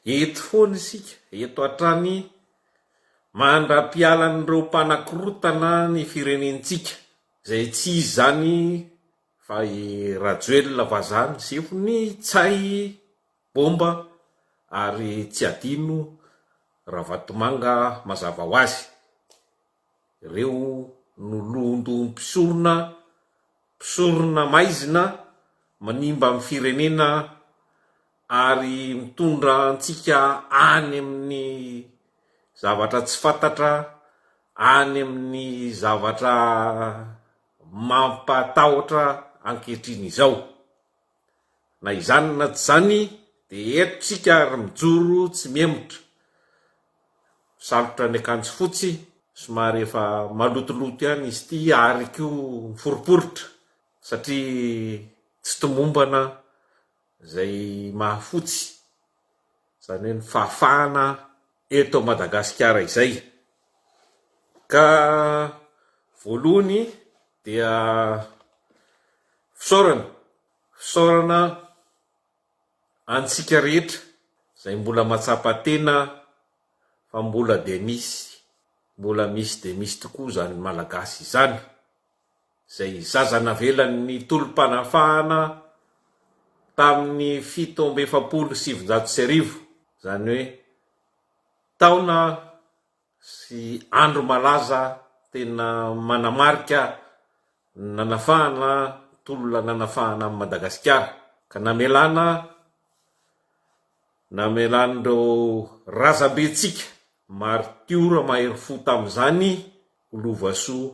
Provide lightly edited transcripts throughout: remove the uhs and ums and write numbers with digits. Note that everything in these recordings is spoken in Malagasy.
Eto foana isika, eto hatrany mandra-pialan'ireo mpanakorotana ny firenentsika, izay tsy iza izany fa i Rajoelina vazaha ny sefony, Ntsay, Bomba ary tsy adino Ravatomanga mazava ho azy. Ireo no lohondohom-pisorona, mpisorona maizina manimba ny firenena ary mitondra antsika any amin'ny zavatra tsy fantatra, any amin'ny zavatra mampatahotra ankehitriny izao. Na izany na tsy izany dia eto tsika ary mijoro tsy mihemotra. Misalotra ny akanjo fotsy, somary efa malotoloto ihany izy ity ary koa miforiporitra satria tsy tomombana izay mahafotsy, izany hoe ny fahafahana eto Madagasikara izay. Ka voalohany dia fisaorana, fisaorana antsika rehetra izay mbola mahatsapa tena fa mbola dia misy, mbola misy dia misy tokoa izany Malagasy izany, izay zaza navelan'ny tolom-panafahana tamin'ny 1947, izany hoe taona sy andro malaza tena manamarika ny nanafahana tolona nanafahana an'i Madagasikara ka namelana namelan'ireo razambentsika maritiora mahery fo tamin'izany ho lovasoa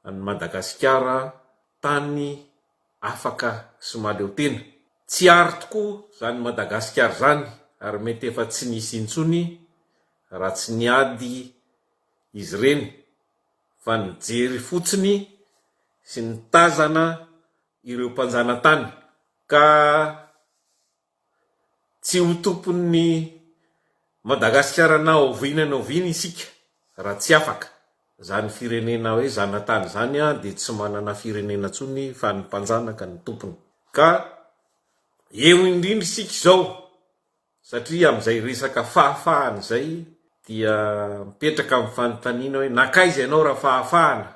an'i Madagasikara tany afaka sy mahaleo tena. Tsy ary tokoa izany Madagasikara izany ary mety efa tsy nisy intsony raha tsy niady izy ireny fa nijery fotsiny sy nitazana ireo mpanjanatany ka tsy ho tompon'ny Madagasikara na oviana na oviana isika raha tsy afaka. Izany firenena hoe zanatany izany dia tsy manana firenena intsony fa ny mpanjanaka no tompony. Ka eo indrindra isika izao Satria amin'izay resaka fahafahana izay dia mipetraka amin'ny fanontaniana hoe nankaiza ianao raha fahafahana?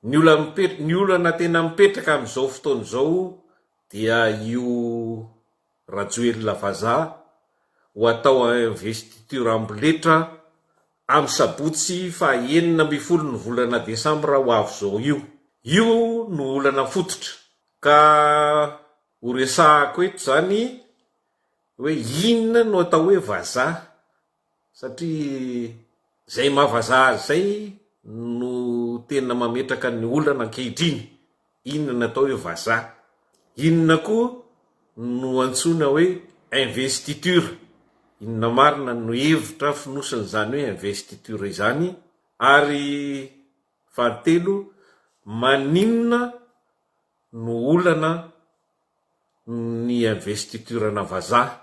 Ny olana ny olana tena mipetraka amin'izao fotoana izao dia io Rajoelina vazaha ho atao investiture amboletra amin'ny sabotsy faha 16 ny volana desambra ho avy izao io. Io no olana fototra. Ka ho resahako eto izany hoe inona no atao hoe vazaha satria izay maha vazaha azy izay no tena mametraka ny olana ankehitriny, inona no atao hoe vazaha, inona koa no antsoina hoe investiture, inona marina no hevitra fonosin'izany hoe investiture izany, ary fahatelo maninona no olana ny investiture-na vazaha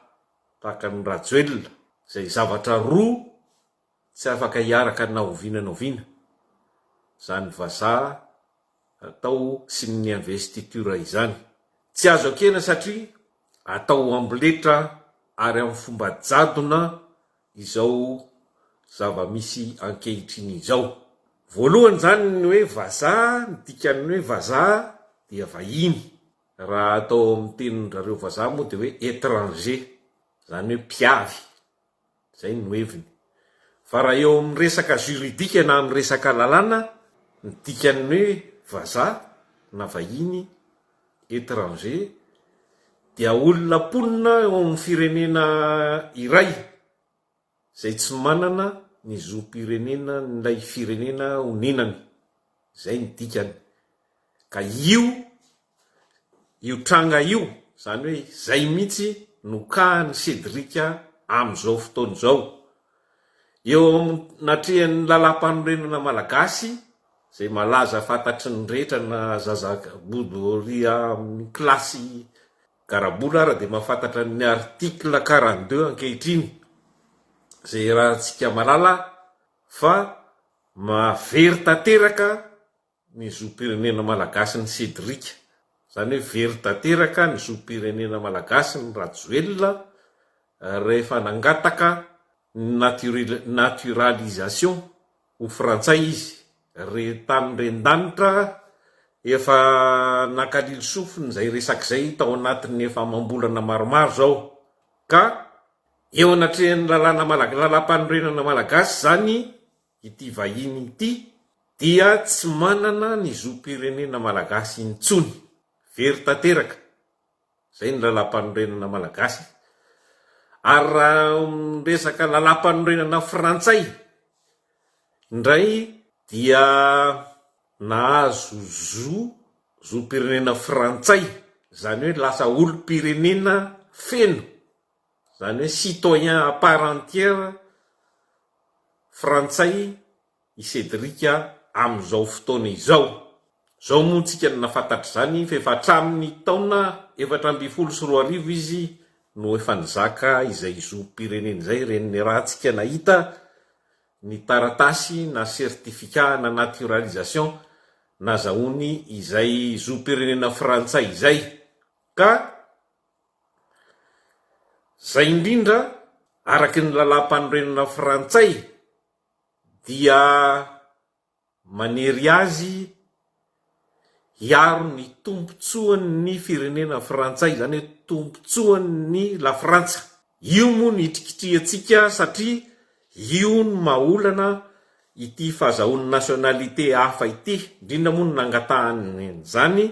tahaka an'i Rajoelina, izay zavatra roa tsy afaka hiaraka na oviana na oviana, izany vazaha atao sy ny investiture izany. Tsy azo ekena satria atao amboletra ary amin'ny fomba jadona izao zava-misy ankehitriny izao. Voalohany izany ny hoe vazaha, ny dikan'ny hoe vazaha dia vahiny. Raha atao amin'ny tenin-drareo vazaha moa dia hoe étranger, izany hoe mpiavy, izay no heviny. Fa raha eo amin'ny resaka juridique na amin'ny resaka lalàna, ny dikan'ny hoe vazaha na vahiny, étranger, dia olona mponina eo amin'ny firenena iray izay tsy manana ny zom-pirenenan'ilay firenena onenany. Izay ny dikany. Ka io io tranga io, izany hoe izay mihitsy no cas-n'i Cédric amin'izao fotoana izao. Eo anatrehan'ny lalàmpanorenana malagasy, izay malaza fantatry ny rehetra na zaza bodo ery amin'ny kilasy garabola ara dia mahafantatra ny article 42 ankehitriny, izay iarahantsika mahalala fa mahavery tanteraka ny zom-pirenena malagasin'i Cédric, izany hoe very tanteraka ny zom-pirenena malagasin'i Rajoelina rehefa nangataka. ny naturalisation ho frantsay izy, re tany ren-danitra efa nankalily sofiny izay resaka izay tao anatin'ny efa amam-bolana maromaro izao ka eo anatrehan'ny lalàna malagasy, lalàmpanorenana malagasy izany ity vahiny ity dia tsy manana ny zom-pirenena malagasy intsony, very tanteraka. Izay ny lalàmpanorenana malagasy. Ary raha miresaka lalàmpanorenana frantsay indray dia nahazo zo, zom-pirenena frantsay, izany hoe lasa olom-pirenena feno, izany hoe citoyen à part entière frantsay i Cédric amin'izao fotoana izao. Izao moa tsika no nahafantatra izany fa efa hatramin'ny taona 2014 izy no efa nizaka izay zom-pirenena izay, ireny niarahantsika nahita ny taratasy na certificat na naturalisation nazahoany izay zom-pirenena frantsay izay. Ka izay indrindra, araky ny lalàm-panorenana frantsay, dia manery azy hiaro ny tombontsoan'ny firenena frantsay, izany hoe tombontsoan'ny Lafrantsa. Io moa no itrikitrihantsika satria io no maha olana ity fahazahoany nationalité hafa ity, indrindra moa ny nangatahany an'izany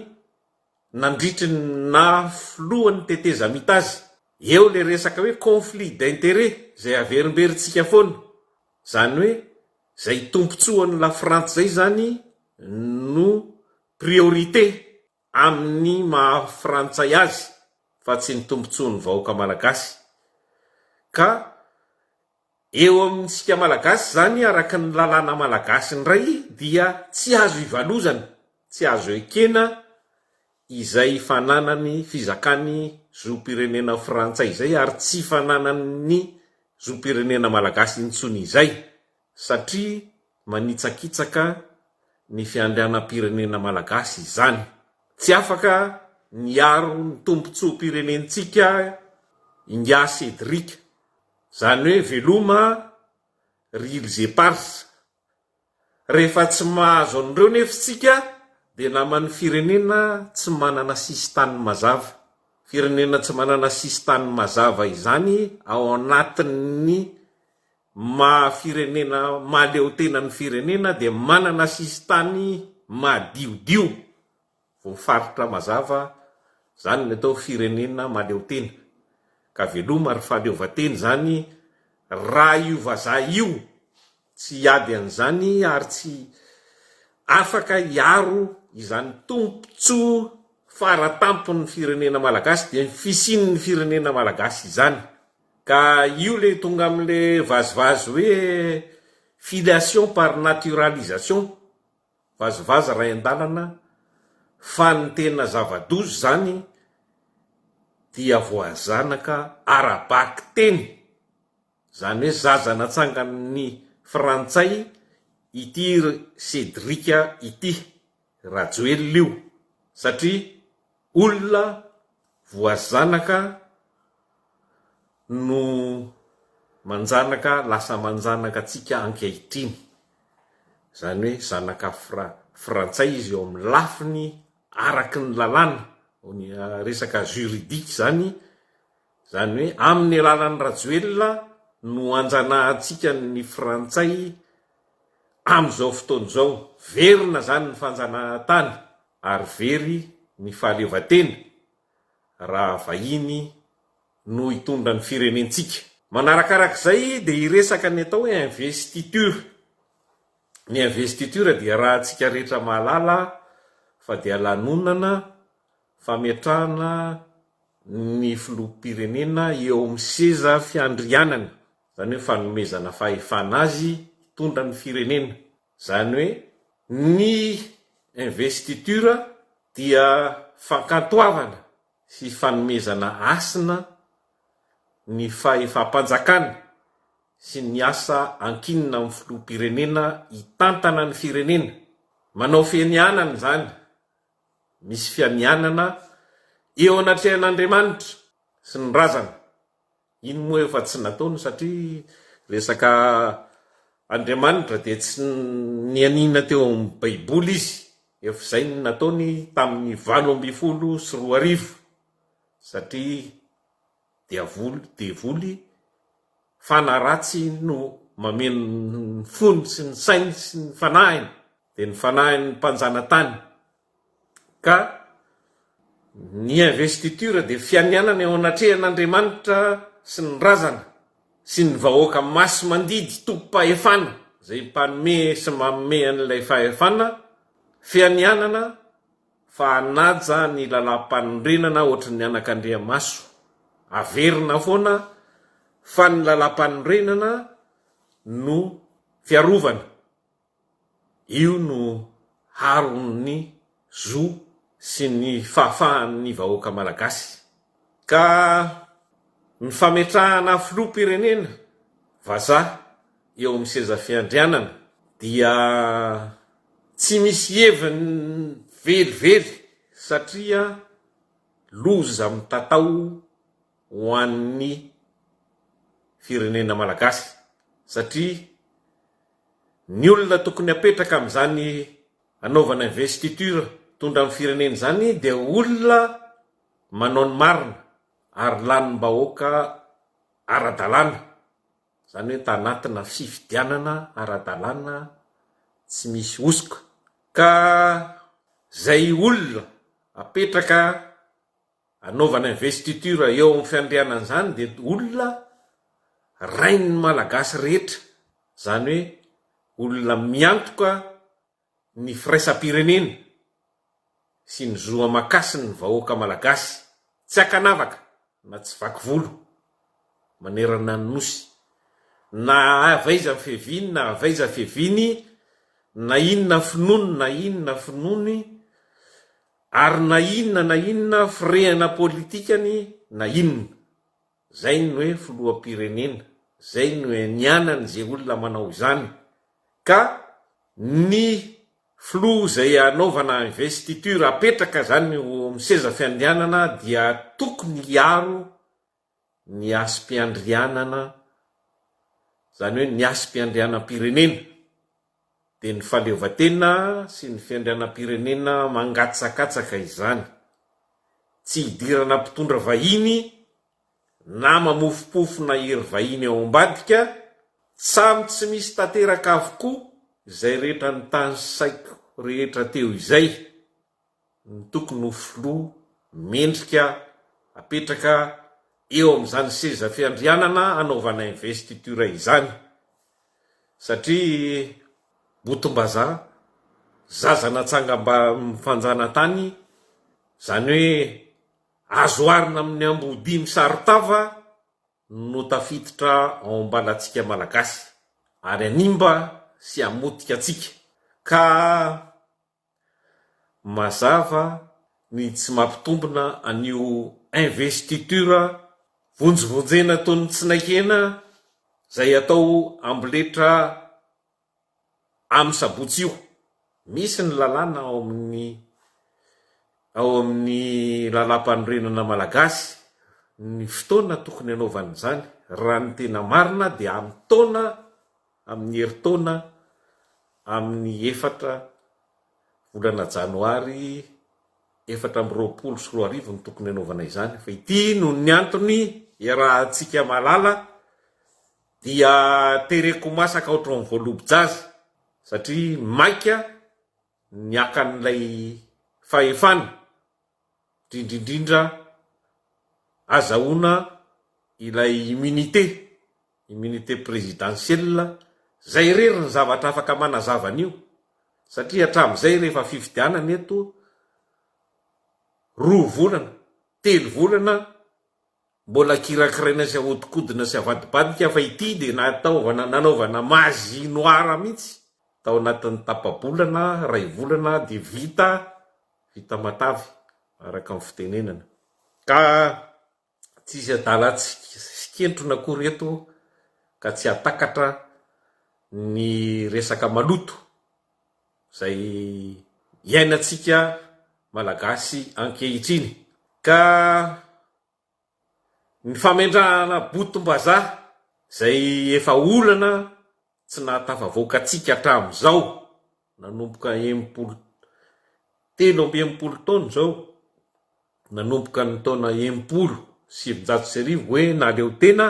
nandritry ny naha filohan'ny tetezamita azy. Eo ilay resaka hoe conflit d'intérêt izay averimberintsika foana. Izany hoe izay tombontsoan'i Lafrantsa izay izany no priorité amin'ny maha frantsay azy fa tsy ny tombontsoan'ny vahoaka malagasy. Ka eo amintsika malagasy izany araka ny lalàna malagasy indray dia tsy azo ivalozana, tsy azo ekena izay fananany fizakany zom-pirenena frantsay izay ary tsy fananany zom-pirenena malagasy intsony izay satria manitsakitsaka ny fiandrianam-pirenena malagasy izany. Tsy afaka niaro ny tombontsoam-pirenentsika ingahy Cédric. Izany hoe veloma ry îles éparses. Rehefa tsy mahazo an'ireo nefa isika dia naman'ny firenena tsy manana sisintany mazava. Firenena tsy manana sisintany mazava izany ao anatin'ny maha firenena mahaleotena ny firenena dia manana sisintany madiodio. Voafaritra mazava izany ny atao firenena mahaleotena. Ka veloma ry fahaleovantena izany raha io vazaha io tsy hiady an'izany ary tsy afaka hiaro izany tombontsoa faratampon'ny firenena malagasy dia ny fisian'ny firenena malagasy izany. Ka io le tonga amin'le vazivazy hoe filiation par naturalisation. Vazivazy ray an-dalana fa ny tena zava-doza izany dia voazanaka ara-bakiteny, izany hoe zaza natsangan'ny frantsay ity ry Cédric ity, Rajoelina io, satria olona voazanaka no manjanaka lasa manjanaka antsika ankehitriny. Izany hoe zanaka frantsay izy eo amin'ny lafiny araky ny lalàna, ny resaka juridique izany, izany hoe amin'ny alalan'i Rajoelina no anjanahantsika ny frantsay amin'izao fotoana izao. Verina izany ny fanjanahantany ary very ny fahaleovantena raha vahiny no hitondra ny firenentsika. Manarakarak'izay dia hiresaka ny atao hoe investiture. Ny investiture dia raha antsika rehetra mahalala fa dia lanonana fametrahana ny filoham-pirenena eo amin'ny seza fiandrianany, izany hoe fanomezana fahefana azy hitondra ny firenena. Izany hoe ny investiture dia fankantoavana sy fanomezana hasina ny fahefam-panjakana sy ny asa ankinina amin'ny filoham-pirenena hitantana ny firenena. Manao fianianana izany, misy fianianana eo anatrehan'Andriamanitra sy ny razana. Iny moa efa tsy nataony satria Resaka Andriamanitra dia tsy nianiana teo amin'ny baiboly izy, efa izay no nataony tamin'ny 2018 satria diavoly, devoly, fanahy ratsy no mameno ny fony sy ny sainy sy ny fanahiny, dia ny fanahin'ny mpanjanatany. Ka ny investiture dia fianianana eo anatrehan'Andriamanitra sy ny razana sy ny vahoaka masi-mandidy tompom-pahefana izay mpanome sy manome an'ilay fahefana, fianianana fa hanaja ny lalàm-panorenana ohatry ny anak'Andriamaso. Averina foana fa ny lalàm-panorenana no fiarovana. Io no haron'ny zo sy ny fahafahan'ny vahoaka malagasy. Ka ny fametrahana filoham-pirenena vazaha eo amin'ny seza fiandrianana dia tsy misy heviny velively satria loza mitatao ho an'ny firenena malagasy satria ny olona tokony apetraka amin'izany anaovana investiture mitondra ny firenena izany dia olona manao ny marina ary lanim-bahoaka ara-dalàna, izany hoe tanatina fifidianana ara-dalàna tsy misy hosoka. Ka izay olona apetraka Anaovana investiture eo amin'ny fiandrianana izany dia olona rain'ny Malagasy rehetra, izany hoe olona miantoka ny firaisam-pirenena sy ny zo aman-kasin'ny vahoaka Malagasy tsy ankanavaka na tsy vaky volo manerana ny Nosy, na avy aiza fiaviany na avy aiza fiaviany, na inona finoany na inona finoany, Ary na inona na inona firehana politikany na inona. Zay ny hoe filoham-pirenena, zay no ianianany ze olona manao izany. Ka ny filoha zay anaovana investiture apetraka zany ho amin'ny seza fiandrianana dia tokony hiaro ny hasim-piandrianana, izany hoe ny hasim-piandrianam-pirenena, dia ny fahaleovantena sy ny fiandrianam-pirenena mangatsakatsaka izany. Tsy idirana mpitondra vahiny na mamofompofona hery vahiny ao ambadika, samy tsy misy tanteraka avokoa izay rehetra nitanisaiko rehetra teo izay. ny tokony ho filoha mendrika apetraka eo amin'izany seza fiandrianana hanaovana investiture izany satria botom-bazaha, zaza natsangam-fanjanatany, izany hoe azo oharina amin'ny ambodia misaron-tava no tafiditra ao am-balantsika Malagasy ary hanimba sy hamotika antsika ka Mazava ny tsy mampitombina an'io investiture vonjivonjena toy ny tsy naikena izay atao amboletra amin'ny sabotsy io. Misy ny lalàna ao amin'ny ao amin'ny lalàmpanorenana malagasy ny fotoana tokony hanaovana izany. Raha ny tena marina dia amin'ny taona amin'ny herintaona amin'ny efatra volana janoary 2024 no tokony hanaovana izany fa ity noho ny antony iarahantsika mahalala dia tereko masaka ohatran'ny voalobo-jaza satria maika ny hakan'ilay fahefana indrindra indrindra azahoana ilay immunité Immunité présidentielle, zay irery ny zavatra afaka manazava an'io, satria hatramin'izay rehefa fifidianana eto, roa volana, telo volana, mbola kirakiraina sy ahodikodina sy avadibadika fa ity dia nataovana nanaovana magie noire mihitsy, tao anatin'ny tapa-bolana, iray volana dia vita, vita matavy araka ny fitenenana. Ka Tsisy adala sy kentrona akory eto ka tsy hahatakatra ny resaka maloto izay iainantsika Malagasy ankehitriny. Ka ny famendrahana botom-bazaha. Izay efa olana tsy nahatafavoaka antsika hatramin'izao, nanomboka 60, 63 taona izao, nanomboka ny taona 1960 hoe nahaleo tena,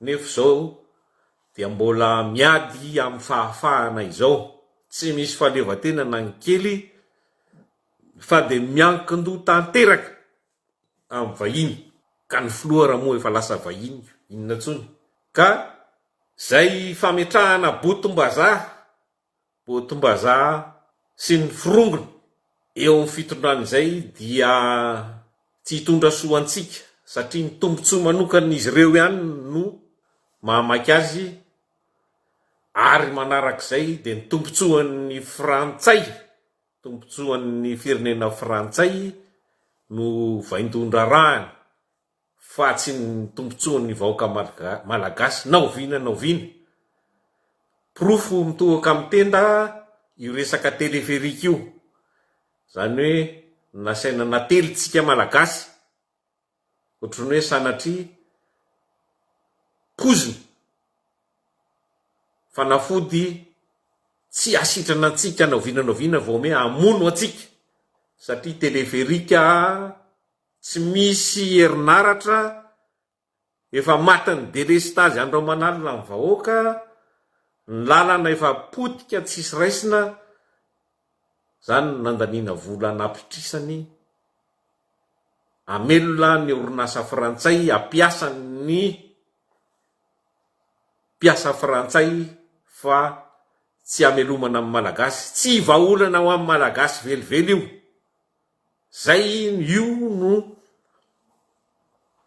nefa izao dia mbola miady amin'ny fahafahana izao, tsy misy fahaleovantena na ny kely fa dia miankin-doha tanteraka amin'ny vahiny, ka ny filoha raha moa efa lasa vahiny inona intsony, ka izay fametrahana botom-bazaha, botom-bazaha sy ny forongony eo amin'ny fitondrana izay dia tsy hitondra soa antsika satria ny tombotsoa manokan'izy ireo ihany no mahamaika azy ary manarak'izay dia ny tombotsoan'ny frantsay Tombontsoan'ny firenena frantsay no vaindohan-draharahany fa tsy ny tombontsoan'ny vahoaka malagasy na oviana na oviana. Porofo mitohoka amin'ny tenda io resaka téléphérique io. Izany hoe nasaina natelintsika malagasy Ohatran'ny hoe sanatria poizina, fanafody tsy hasitrana antsika na oviana na oviana vao miha hamono antsika satria teleferika tsy misy herinaratra, efa matin'ny delestazy andro aman'alina ny vahoaka, ny lalana efa potika tsisy raisina, zany no nandaniana vola anapitrisany hamelona ny orinasa frantsay hampiasa ny mpiasa frantsay fa tsy hamelomana ny malagasy, tsy vahaolana ho an'ny malagasy velively io, zay io no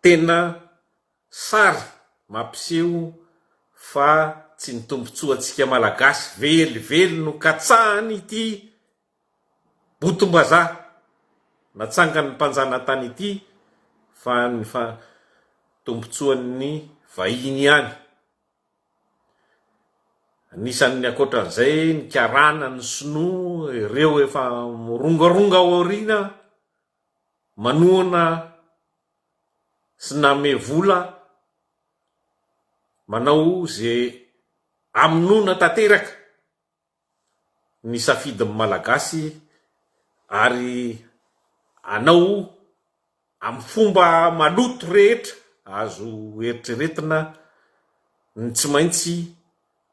tena sary mampiseho fa tsy ny tombotsoantsika malagasy velively no katsahany ity botom-bazaha natsangan'ny mpanjanatany ity fa ny tombotsoan'ny vahiny ihany. Anisan'ny ankoatran'izay ny karana, ny sinoa, ireo efa mirongaronga ao aoriana manohana sy nanome vola manao ze hamonoana tanteraka ny safidin'ny Malagasy ary hanao amin'ny fomba maloto rehetra azo eritreretina ny tsy maintsy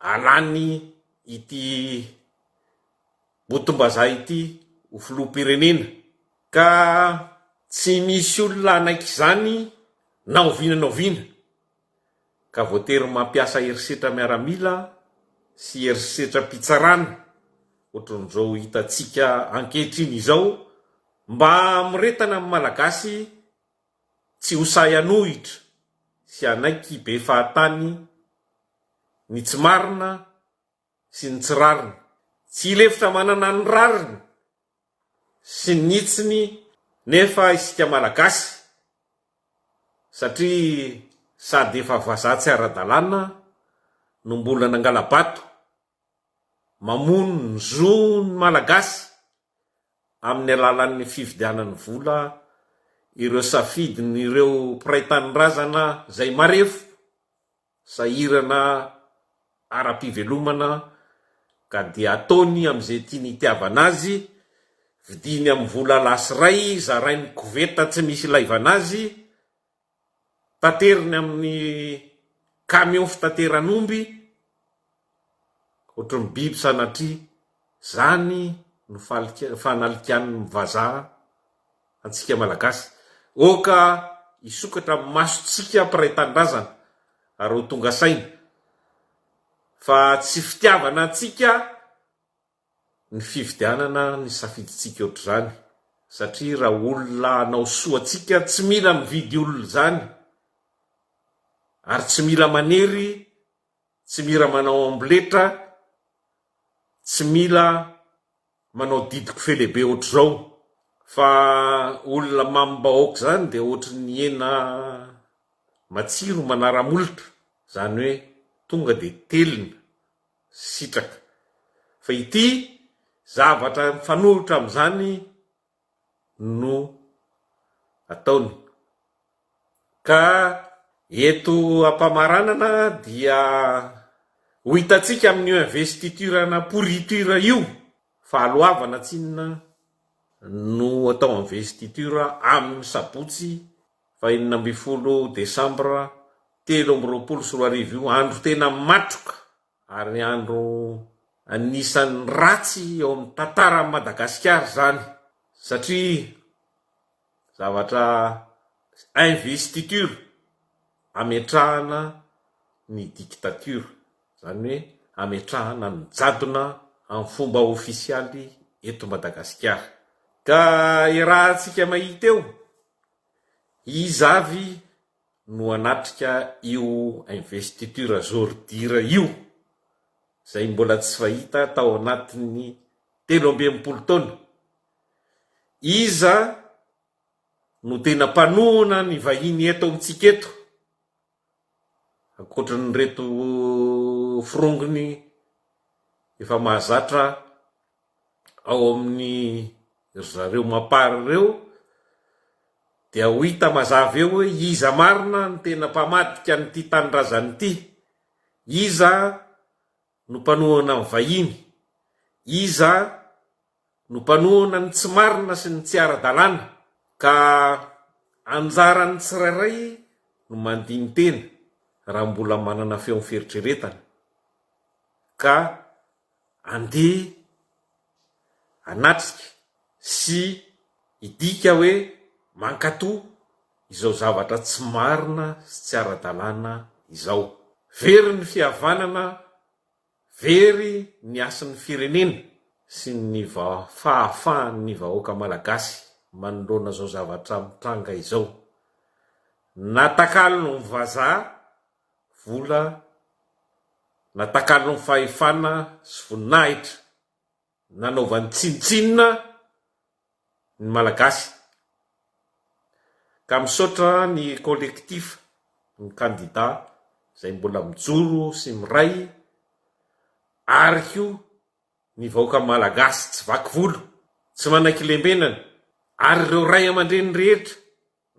alany ity botom-bazaha ity ho filoham-pirenena ka tsy misy olona hanaiky izany na oviana na oviana ka voatery mampiasa herisetra miaramila sy herisetram-pitsarana ohatran'izao hitantsika ankehitriny izao mba hamoretana ny Malagasy tsy ho sahy hanohitra sy hanaiky be fahatany ny tsy marina sy ny tsy rariny. Tsy hilefitra manana ny rariny sy ny hitsiny nefa isika Malagasy satria sady efa vazaha tsy ara-dalàna no mbola nangala-bato, mamono ny zon'ny Malagasy amin'ny alalan'ny fividianany vola ireo safidin'ireo mpiray tanindrazana izay marefo sahirana ara-pivelomana ka dia ataony amin'izay tiany hitiavana azy, vidiany amin'ny vola lasy iray, zarainy koveta tsy misy ilaivana azy, tateriny amin'ny camion fitateran'omby, ohatran'ny biby sanatria, zany no fanalikan'ny vazaha antsika Malagasy. Oka hisokatra ny masontsika mpiray tanindrazana ary ho tonga saina fa tsy fitiavana antsika ny fividianana ny safidintsika ohatr'izany satria raha olona hanao soa antsika tsy mila mividy olona izany ary tsy mila manery, tsy mira manao amboletra, tsy mila manao didiko fe lehibe ohatr'izao fa olona mamim-bahoaka izany dia ohatry ny hena matsiro manara-molotra, izany hoe tonga dia telina, sitraka. Fa ity zavatra mifanohitra amin'izany no ataony. Ka. Eto am-pamaranana dia ho hitantsika amin'io investiture-na pourriture io fahaloavana tsinona no atao investiture amin'ny sabotsy faha 16 desambra 2023 io, andro tena matroka ary andro anisan'ny ratsy eo amin'ny tantaran'i Madagasikara izany satria zavatra investiture ametrahana ny dictature, izany hoe ametrahana ny jadona amin'ny fomba ofisialy eto Madagasikara. Ka iarahantsika mahita eo, iza avy no hanatrika io investiture zordire io, izay mbola tsy fahita tao anatin'ny 63 taona. Iza no tena mpanohana ny vahiny eto amintsika eto, ankoatran'ireto forongony efa mahazatra ao amin'ny ry zareo Mapar ireo, dia ho hita mazava eo hoe iza marina no tena mpamadika an'ity tanindrazana ity, iza no mpanohana ny vahiny, iza no mpanohana ny tsy marina sy ny tsy ara-dalàna, ka anjaran'ny tsirairay no mandini-tena raha mbola manana feon'ny fieritreretana, ka andeha hanatrika sy hidika hoe mankatò izao zavatra tsy marina sy tsy ara-dalàna izao. Very ny fihavanana Very ny hasin'ny firenena sy ny fahafahan'ny vahoaka malagasy manoloana izao zavatra mitranga izao. Natakalon'ny vazaha vola, natakalon'ny fahefana sy voninahitra. Nanaovany tsinontsinona ny Malagasy. Ka misaotra ny collectif, ny kandida izay mbola mijoro sy miray ary koa ny vahoaka Malagasy tsy vaky volo, tsy manaiky lembenana ary ireo ray aman-dreny rehetra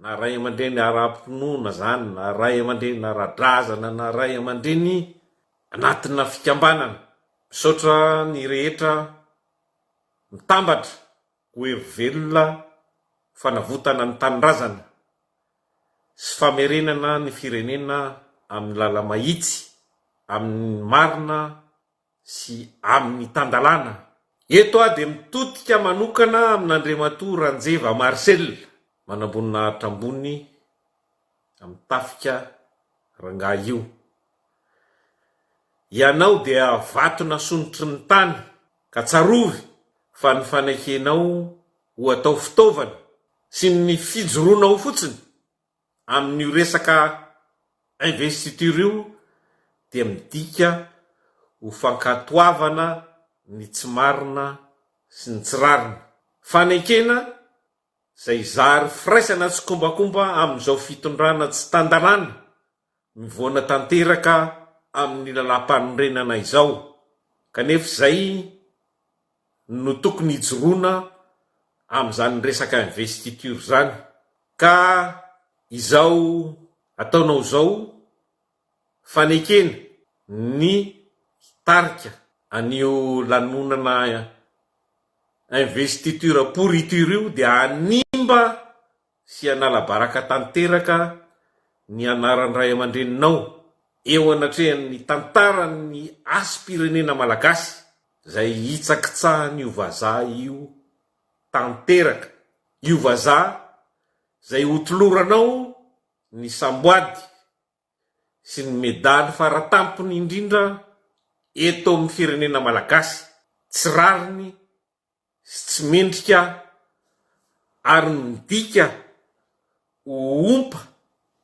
na ray aman-dreny ara-pinoana izany na ray aman-dreny ara-drazana na ray aman-dreny anatina fikambanana. Misaotra ny rehetra mitambatra ho hery velona fanavotana ny tanindrazana sy famerenana ny firenena amin'ny lala-mahitsy, amin'ny marina sy amin'ny tan-dalàna. Eto aho dia mitodika manokana amin'Andriamatoa Ranjeva Marcel, manamboninahitra ambony amin'ny tafika rangahy io. Ianao dia vato nasondrotry ny tany, ka tsarovy fa ny fanekenao ho atao fitaovana sy ny fijoroanao fotsiny amin'io resaka investiture io dia midika ho fankatoavana ny tsy marina sy ny tsy rariny. Fanekena izay zary firaisana tsikombakomba amin'izao fitondrana tsy tan-dalàna mivoana tanteraka amin'ny lalàmpanorenana izao, kanefa izay no tokony hijoroana amin'izany resaka investiture izany. Ka izao ataonao izao fanekena ny hitarika an'io lanonana investiture pourriture io dia hanimba sy hanala baraka tanteraka ny anaran'ny ray aman-dreninao eo anatrehan'ny tantaran'ny hasim-pirenena malagasy izay hitsakitsahan'io vazaha io tanteraka. Io vazaha izay hotoloranao ny samboady sy ny medaly faratampony indrindra eto amin'ny firenena malagasy, tsy rariny sy tsy mendrika ary midika ho ompa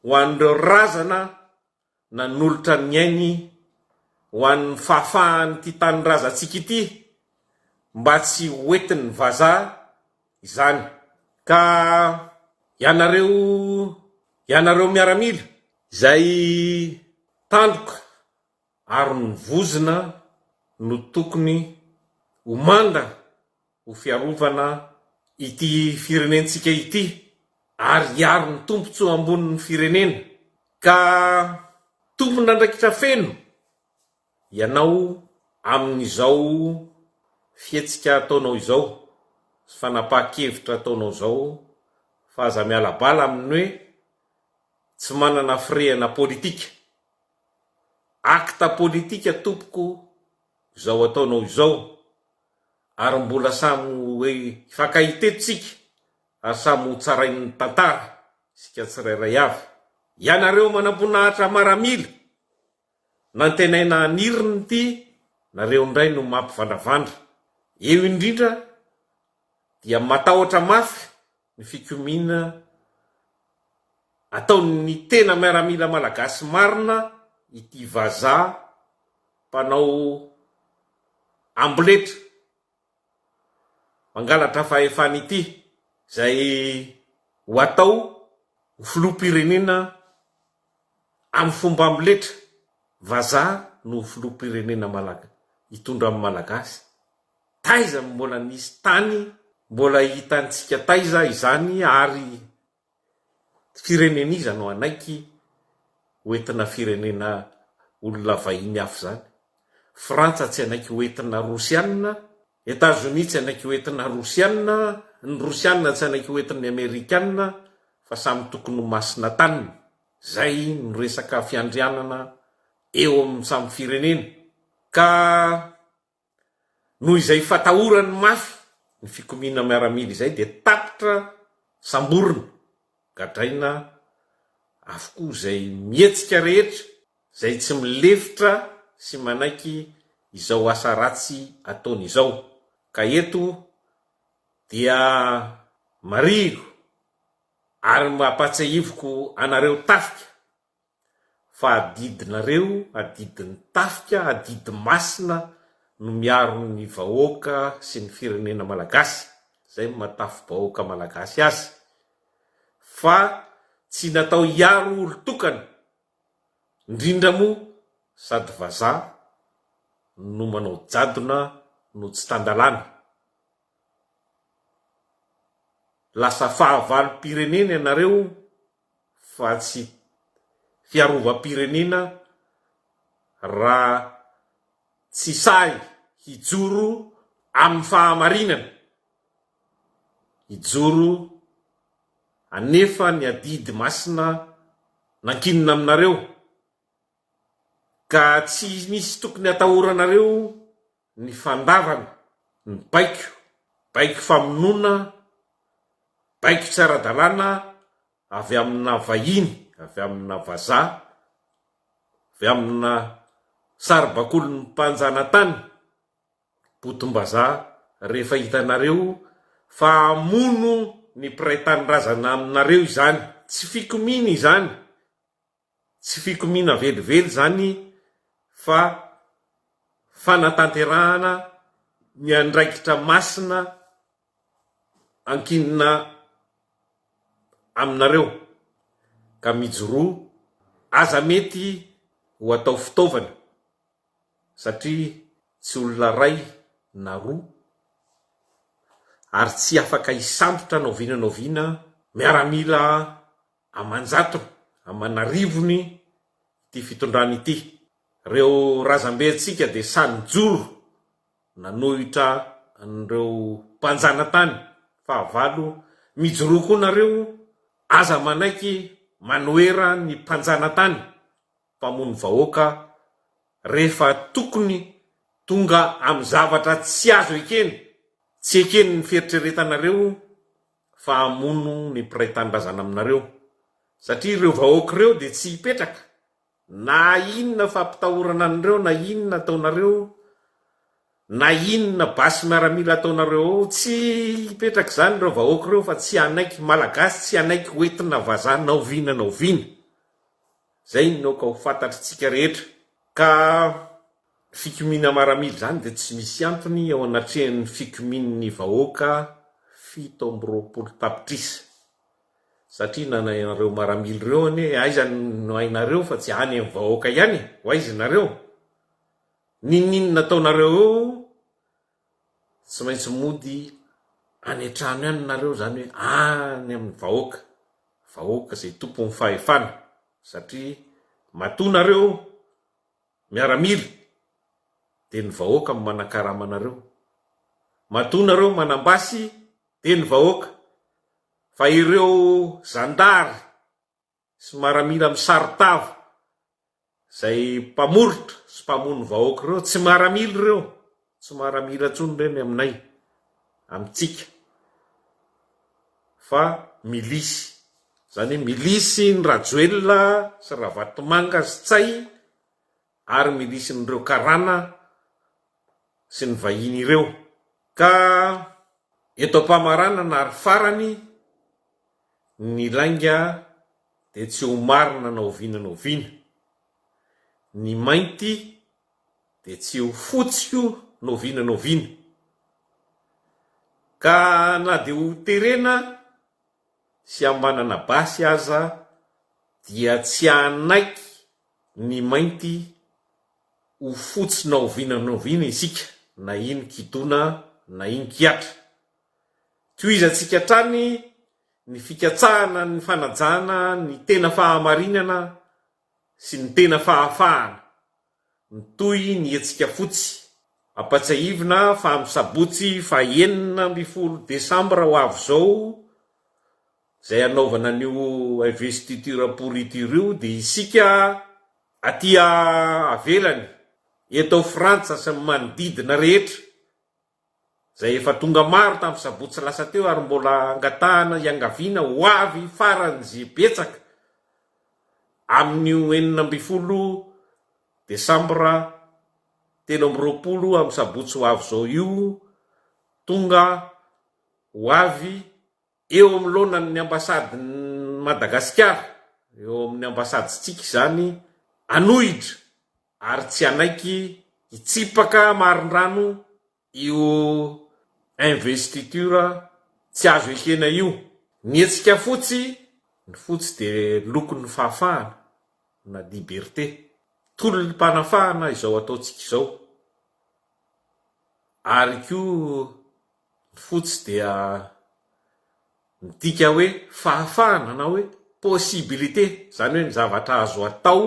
ho an'ireo razana nanolotra ny ainy ho an'ny fahafahan'ity tanindrazantsika ity mba tsy ho entin'ny vazaha izany. Ka ianareo ianareo miaramila izay tandroka ary ny vozona no tokony ho manda ho fiarovana ity firenentsika ity ary hiaro ny tombontsoa ambonin'ny firenena. Ka tompon'andraikitra feno ianao amin'izao fihetsika ataonao izao sy fanapahan-kevitra ataonao izao fa aza miala bala amin'ny hoe tsy manana firehana politika. Acte politika tompoko izao ataonao izao ary mbola samy ho hifankahita eto tsika ary samy ho tsarain'ny tantara isika tsirairay avy. Ianareo manamboninahitra maramila nantenaina hanirina ity nareo indray no mampivandravandra. Eo indrindra dia matahotra mafy ny fikomiana ataon'ny tena miaramila malagasy marina ity vazaha mpanao amboletra mangalatra fahefana ity izay ho atao ho filoham-pirenena amin'ny fomba amboletra, vazaha no ho filoham-pirenena malaga hitondra ny malagasy, taiza no mbola nisy tany mbola hitantsika taiza izany ary Firenena iza no hanaiky ho entina firenena olona vahiny hafa izany? Frantsa tsy hanaiky ho entina rosianina, Etazonia tsy hanaiky ho entina rosianina, ny rosianina tsy hanaiky ho entin'ny amerikanina fa samy tokony ho masina taniny. Zay no resaka fiandrianana eo amin'ny samy firenena. Ka Noho izay fatahorany mafy ny fikomiana miaramila izay dia tapitra samborina, gadraina avokoa izay mihetsika rehetra izay tsy milefitra sy manaiky izao asa ratsy ataony izao. Ka eto dia marihiko ary mampatsiahiviko anareo tafika Fa adidinareo, adidin'ny tafika, adidy masina no miaro ny vahoaka sy ny firenena malagasy, zay no maha tafi-bahoaka malagasy azy, fa tsy natao hiaro olon-tokana, indrindra moa sady vazaha no manao jadona no tsy tan-dalàna. Lasa fahavalom-pirenena ianareo fa tsy fiarovam-pirenena raha tsy sahy hijoro amin'ny fahamarinana, hijoro hanefa ny adidy masina nankinina aminareo, ka tsy misy tokony hatahoranareo ny fandavana ny baiko, baiko famonoana, baiko tsy ara-dalàna avy amina vahiny, avy amina vazaha, avy amina saribakolin'ny mpanjanatany, botom-bazaha, rehefa hitanareo fa hamono ny mpiray tanindrazana aminareo izany, tsy fikomiana izany, Tsy fikomiana velively izany fa fanatanterahana ny andraikitra masina ankinina aminareo ka mijoroa, aza mety ho atao fitaovana satria tsy olona iray na roa ary tsy afaka hisambotra na oviana na oviana miaramila aman-jatony, aman'arivony ity fitondrana ity. Ireo razambentsika dia sahy nijoro nanohitra an'ireo mpanjanatany fahavalo, mijoroa koa nareo, aza manaiky manohera ny mpanjanatany mpamono vahoaka rehefa tokony tonga amin'ny zavatra tsy azo ekena, tsy eken'ny fieritreretanareo fa hamono ny mpiray tanindrazana aminareo satria ireo vahoaka ireo dia tsy hipetraka na inona fampitahorana an'ireo na inona ataonareo na inona basy miaramila ataonareo ao tsy hipetraka izany ireo vahoaka ireo fa tsy hanaiky malagasy tsy hanaiky ho entina vazaha na oviana na oviana zay no aoka ho fantatritsika rehetra ka Fikomiana maramila izany dia tsy misy antony eo anatrehan'ny fikomian'ny vahoaka 27 tapitrisa. Satria na ianareo maramila ireo anie aiza no hainareo fa tsy any amin'ny vahoaka ihany e! Ho aiza ianareo? N'inon'inona ataonareo eo tsy maintsy mody any an-trano ihany nareo izany hoe any amin'ny vahoaka, vahoaka izay tompon'ny fahefana. Satria matoa nareo miaramila dia ny vahoaka no manakarama anareo. Matoa nareo manam-basy dia ny vahoaka. Fa ireo zandary sy maramila misaron-tava izay mpamoritra sy mpamono vahoaka ireo, tsy maramila ireo, tsy maramila intsony ireny aminay, amintsika, fa milisy. Izany hoe milisy ny Rajoelina sy Ravatomanga sy Ntsay ary milisin'ireo karana sy ny vahiny ireo. Ka eto am-pamaranana ary farany, ny lainga dia tsy ho marina na oviana na oviana. Ny mainty dia tsy ho fotsy koa na oviana na oviana. Ka na dia ho terena sy hamanana basy aza dia tsy hanaiky ny mainty ho fotsy na oviana na oviana isika, na ino kidona na ino kihatra. Tohizantsika hatrany ny fikatsahana ny fanajana ny tena fahamarinana sy ny tena fahafahana. Mitohy ny hetsika fotsy. Ampatsiahivina fa amin'ny sabotsy faha 16 desambra ho avy izao, izay hanaovana an'io investiture pourriture io dia isika aty avelany, eto Frantsa sy ny manodidina rehetra, izay efa tonga maro tamin'ny sabotsy lasa teo ary mbola angatahana iangaviana ho avy faran'izay betsaka amin'io 16 desambra 23 amin'ny sabotsy ho avy izao io, tonga ho avy Eo anoloanan'ny ambasadin'i Madagasikara, eo amin'ny ambasadintsika izany, hanohitra ary tsy hanaiky hitsipaka marindrano io investiture tsy azo ekena io. Ny hetsika fotsy, ny fotsy dia lokon'ny fahafahana na liberté. Tolom-panafahana izao ataontsika izao. Ary koa Ny fotsy dia midika hoe fahafahana na hoe possibilité, izany hoe ny zavatra azo atao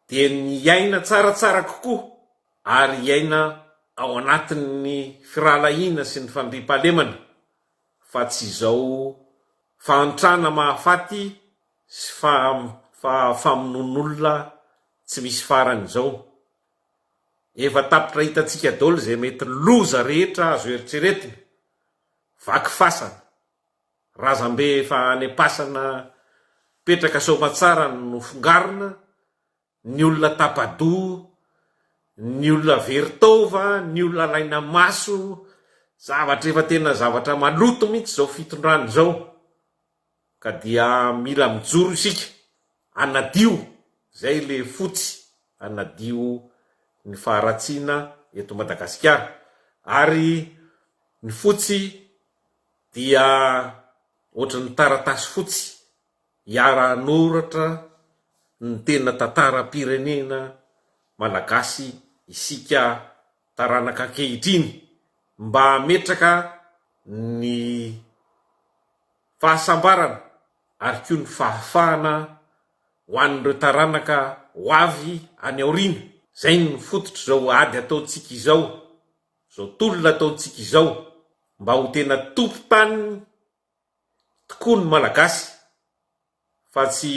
dia ny hiaina tsaratsara kokoa ary hiaina ao anatin'ny firahalahiana sy ny fandriampahalemana fa tsy izao fahantrana mahafaty sy famonoan'olona tsy misy farany izao. Efa tapitra hitantsika daholo izay mety loza rehetra azo eritreretina, vaky fasana, razambe efa any am-pasana mipetraka soamatsara no fongarina, ny olona tapa-doha, ny olona very taova, ny olona alaina maso, zavatra efa tena zavatra maloto mihitsy izao fitondrana izao. Ka dia mila mijoro isika hanadio, zay le fotsy, hanadio ny faharatsiana eto Madagasikara. Ary ny fotsy dia ohatry ny taratasy fotsy hiara-hanoratra ny tena tantaram-pirenena malagasy isika taranaka ankehitriny mba hametraka ny fahasambarana ary koa ny fahafahana ho an'ireo taranaka ho avy any aoriana. Izay no fototr'izao ady ataontsika izao, izao tolona ataontsika izao, mba ho tena tompon-tany tokoa ny Malagasy fa tsy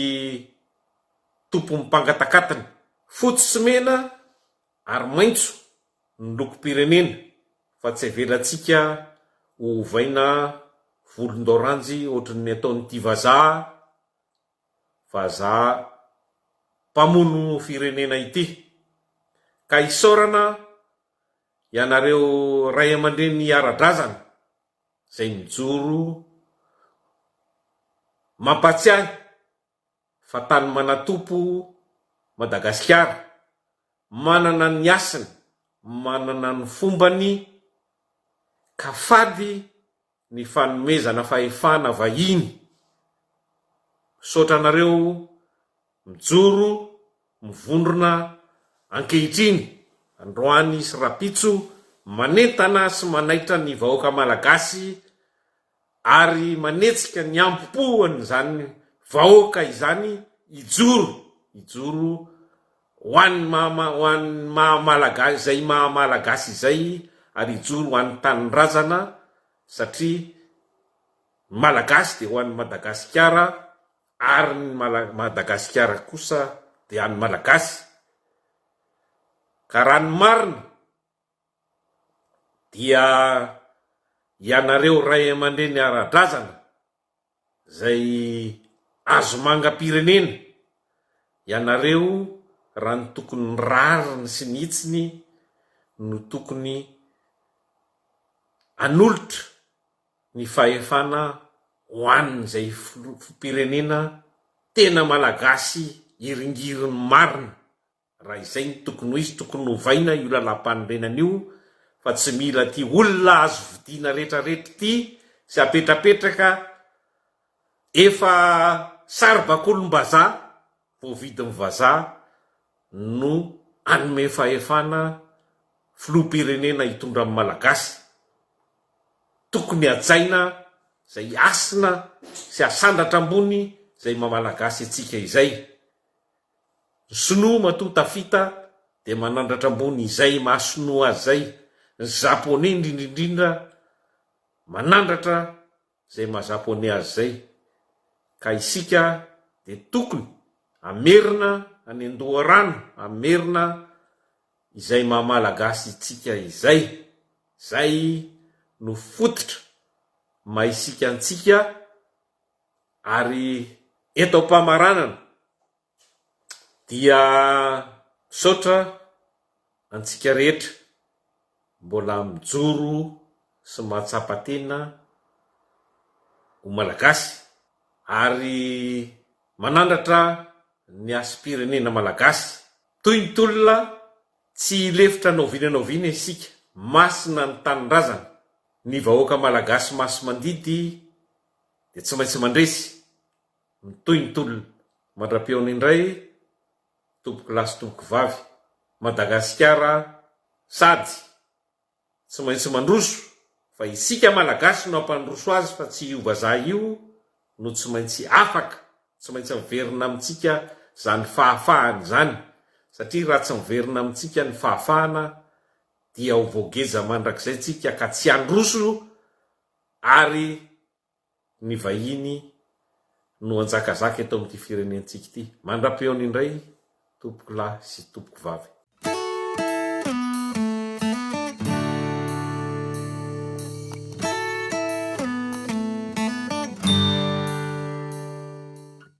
tompon'ny mpangatakatiny. Fotsy sy mena ary maitso ny lokom-pirenena fa tsy avelantsika ho ovaina volon-daoranjy ohatran'ny ataon'ity vazaha vazaha mpamono firenena ity. Ka isaorana ianareo ray aman-dreny ara-drazana izay mijoro mampatsiahy fa tany manatompo Madagasikara, manana ny hasiny, manana ny fombany, ka fady ny fanomezana fahefana vahiny. Misaotra anareo mijoro, mivondrona ankehitriny, androany sy rapitso, manentana sy manaitra ny vahoaka Malagasy ary manetsika ny ampo-po an'izany vahoaka izany. hijoro, hijoro ho an'ny maha ho an'ny maha malagasy izay maha malagasy izay ary hijoro ho an'ny tanindrazana satria ny malagasy dia ho an'i Madagasikara ary ny Madagasikara kosa dia an'ny malagasy ka raha ny marina dia ianareo ray aman-dreny ara-drazana izay hazomangam-pirenena, ianareo raha ny tokony rariny sy ny hitsiny no tokony hanolotra ny fahefana ho an'izay filoham-pirenena tena malagasy hiringiriny marina. Raha izay no tokony ho izy, tokony hovaina io lalàmpanorenana io fa tsy mila ity olona azo vidiana retraretra ity sy apetrapetraka efa saribakolim-bazaha voavidin'ny vazaha no hanome fahefana filoham-pirenena hitondra ny Malagasy. Tokony hajaina izay hasina sy hasandratra ambony izay maha Malagasy antsika izay. Ny sinoa matoa tafita dia manandratra ambony izay maha sinoa azy izay, ny japonais indrindra indrindra manandratra izay maha japonais azy izay, ka isika dia tokony hamerina any an-doharano, hamerina izay maha malagasy itsika izay, izay no fototra maha isika antsika Ary eto am-pamaranana dia misaotra antsika rehetra mbola mijoro sy mahatsapa tena ho Malagasy ary manandratra ny hasim-pirenena Malagasy. Toy ny tolona tsy hilefitra na oviana na oviana isika, masina ny tanindrazana, ny vahoaka Malagasy masi-mandidy dia tsy maintsy mandresy, mitohy ny tolona. Mandra-pihaona indray tompoko lahy sy tompoko vavy, Madagasikara sady tsy maintsy mandroso fa isika Malagasy no hampandroso azy fa tsy io vazaha io no tsy maintsy afaka, tsy maintsy miverina amintsika izany fahafahana izany satria raha tsy miverina amintsika ny fahafahana dia ho voageja mandrakizay tsika ka tsy handroso ary ny vahiny no hanjakazaka eto amin'ity firenentsika ity. Mandra-pihaona indray tompoko lahy sy tompoko vavy.